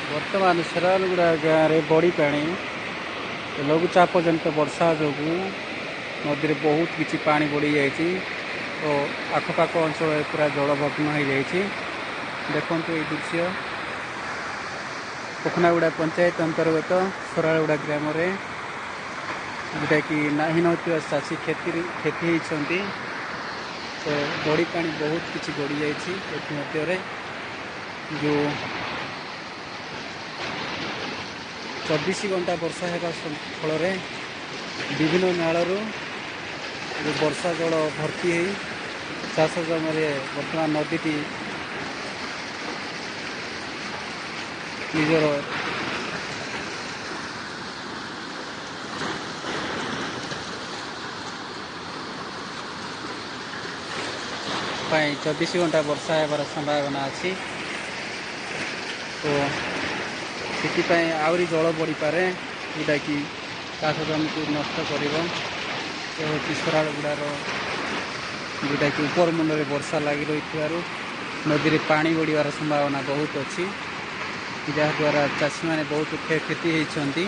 ବର୍ତ୍ତମାନ ସରାଳଗୁଡ଼ା ଗାଁରେ ବଡ଼ି ପାଣି, ଲଘୁଚାପ ଜନିତ ବର୍ଷା ଯୋଗୁଁ ନଦୀରେ ବହୁତ କିଛି ପାଣି ବଢ଼ିଯାଇଛି ଓ ଆଖପାଖ ଅଞ୍ଚଳରେ ପୁରା ଜଳଭଗ୍ନ ହୋଇଯାଇଛି। ଦେଖନ୍ତୁ ଏଇ ଦୃଶ୍ୟ ପଖନାଗୁଡ଼ା ପଞ୍ଚାୟତ ଅନ୍ତର୍ଗତ ସରାଳଗୁଡ଼ା ଗ୍ରାମରେ, ଯେଉଁଟାକି ନାହିଁ ନଥିବା ଚାଷୀ କ୍ଷତି ହେଇଛନ୍ତି। ତ ବଡ଼ି ପାଣି ବହୁତ କିଛି ବଢ଼ିଯାଇଛି। ଏଥିମଧ୍ୟରେ ଯେଉଁ 24 ଘଣ୍ଟା ବର୍ଷା ହେବା ଫଳରେ ବିଭିନ୍ନ ନାଳରୁ ଯେଉଁ ବର୍ଷା ଜଳ ଭର୍ତ୍ତି ହେଇ ଚାଷ ଜମିରେ ବର୍ତ୍ତମାନ ନଦୀଟି ନିଜର ପାଇଁ 24 ଘଣ୍ଟା ବର୍ଷା ହେବାର ସମ୍ଭାବନା ଅଛି, ତ ସେଥିପାଇଁ ଆହୁରି ଜଳ ବଢ଼ିପାରେ, ଯେଉଁଟାକି ଚାଷ ଜମିକୁ ନଷ୍ଟ କରିବ। ଏ ହେଉଛି ସରାଳଗୁଡ଼ାର, ଯେଉଁଟାକି ଉପର ମୁଣ୍ଡରେ ବର୍ଷା ଲାଗି ରହିଥିବାରୁ ନଦୀରେ ପାଣି ବଢ଼ିବାର ସମ୍ଭାବନା ବହୁତ ଅଛି, ଯାହାଦ୍ୱାରା ଚାଷୀମାନେ ବହୁତ କ୍ଷୟକ୍ଷତି ହେଇଛନ୍ତି।